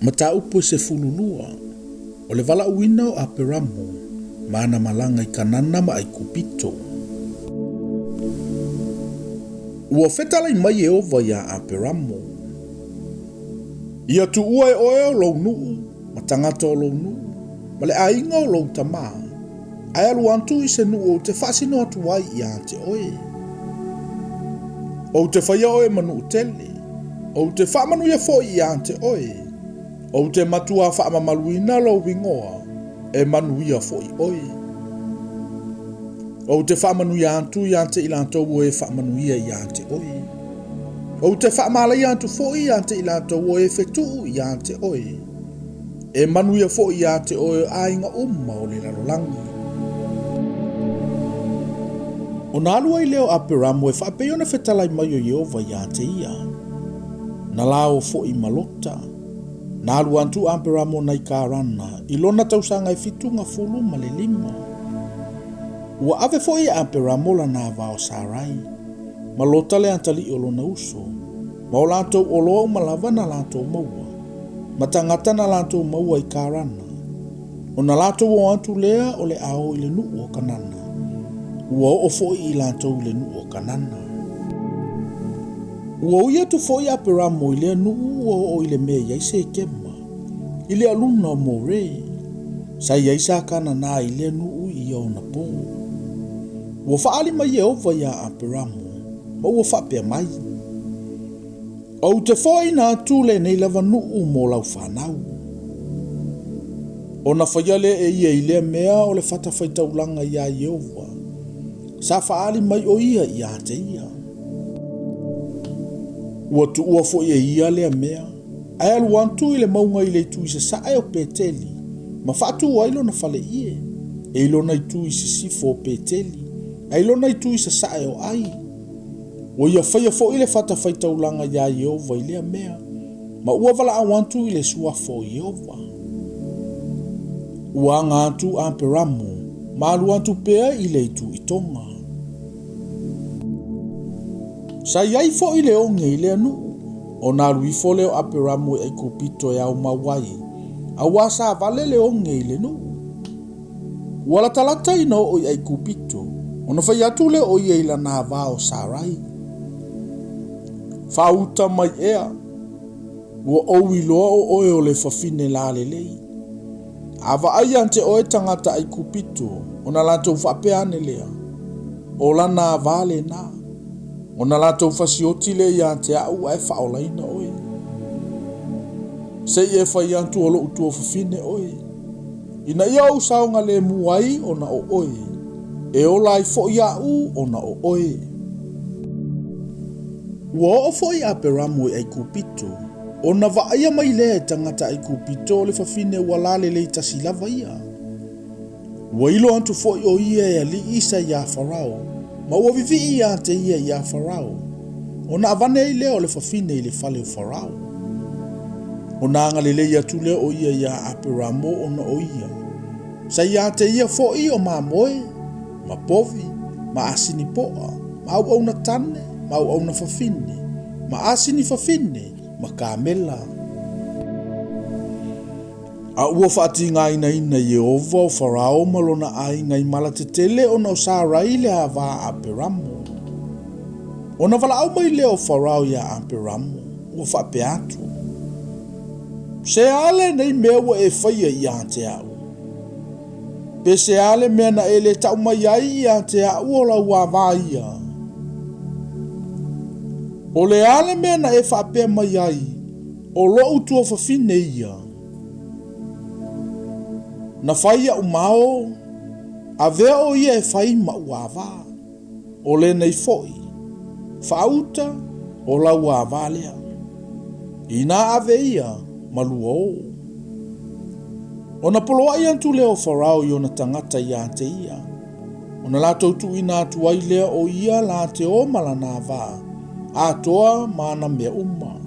Mataupu e 12, o le valaauina o Aperamo ma ana malaga i Kanana ma Aikupito. Ua fetalai mai Ieova iā Aperamo, Ia tuua e oe o lou nuu ma tagata o lou nuu, ma le aiga o lou tamā, ae alu atu i se nuu ou te faasino atu ai ia te oe. Ou te faia oe ma nuu tele, ou te faamanuia foi ia te oe, ou te matua faamamaluina lou igoa, e manuia foi oe. Ou te faamanuia atu ia te i latou o e faamanuia ia te oe. Ou te faamalaia atu foi ia te i latou o e fetuu ia te oe. E manuia foi ia te oe aiga uma o le lalolagi. Ona alu ai lea o Aperamo e faapei ona fetalai mai o Ieova ia te ia. Na lao foi ma Lota. Na alu atu Aperamo nai Karana i lona tausaga e 75. Ua ave foi e Aperamo lana ava o Sarai, ma Lota le atalii o lona uso, ma o latou oloa uma lava na latou maua, ma tagata na latou maua i Karana. Ona latou o atu lea o le a o i le nuu o Kanana. Ua oo foi i latou i le nuu o Kanana. Ua ui atu foi Aperamo i lea nuu ua oo i le mea i ai Sekema, i le aluna o More. Sa i ai sa Kanana i lea nuu i ia ona po. Ua faaali mai Ieova iā Aperamo, ma ua faapea mai, Ou te foaiina atu lenei lava nuu mo lau fanau. Ona faia lea e ia i lea mea o le fatafaitaulaga iā Ieova, sa faaali mai o ia ia te ia. Ua tuua foi e ia lea mea, ae alu atu i le mauga i le itu i sasae o Peteli, ma faatu ai lona faleie, e i lona itu i sisifo o Peteli, ae i lona itu i sasae o Ai. Ua ia faia foi le fatafaitaulaga iā Ieova i lea mea, ma ua valaau atu i le suafa o Ieova. Ua aga atu Aperamo ma alu atu pea i le itu i Toga. Sa i ai foi le oge i lea nuu, ona alu ifo lea o Aperamo i Aikupito e ao mau ai, auā sa vale le oge i le nuu. Ua latalata ina oo i Aikupito, ona fai atu lea o ia i lana ava o Sarai, Faauta mai ea, ua ou iloa o oe o le fafine lalelei. A vaai ia te oe tagata Aikupito, ona latou faapea ane lea, O lana ava lena. Ona latou fasioti lea ia te au ae faaolaina oe. Se i e fai atu o lou tuafafine oe. Ina ia ou saogalemu ai ona o oe, e ola ai foi aʻu ona o oe. Ua oo foi Aperamo i Aikupito, ona vaaia mai lea e tagata Aikupito o le fafine ua lalelei tasi lava ia. Ua ilo atu foi o ia e alii sa iā Farao, ma ua vivii ia te ia iā Farao, ona avane ai lea o le fafine i le fale o Farao. Ona agalelei atu lea o ia iā Aperamo ona o ia. Sa ia te ia foi o mamoe, ma povi, ma asini poa, ma auauna tane, ma auauna fafine, ma asini fafine, ma kamela. A ua faatigainaina Ieova o Farao ma lona aiga i mala tetele ona o Sarai le ava a Aperamo. Ona valaau mai lea o Farao iā Aperamo, ua faapea atu, Se a lenei mea ua e faia ia te au? Pe se a le mea na e le tau mai ai ia te au o lau ava ia? O le a le mea na e faapea mai ai, O lou tuafafine ia. Na fai aʻu mao, avea o ia e fai maʻu ava. O lenei foi, faauta o lau ava lea. Inā ave ia ma lua o. Ona poloai atu lea o Farao i ona tagata ia te ia, ona latou tuuina atu ai lea o ia la te o ma lana ava, atoa ma ana mea uma.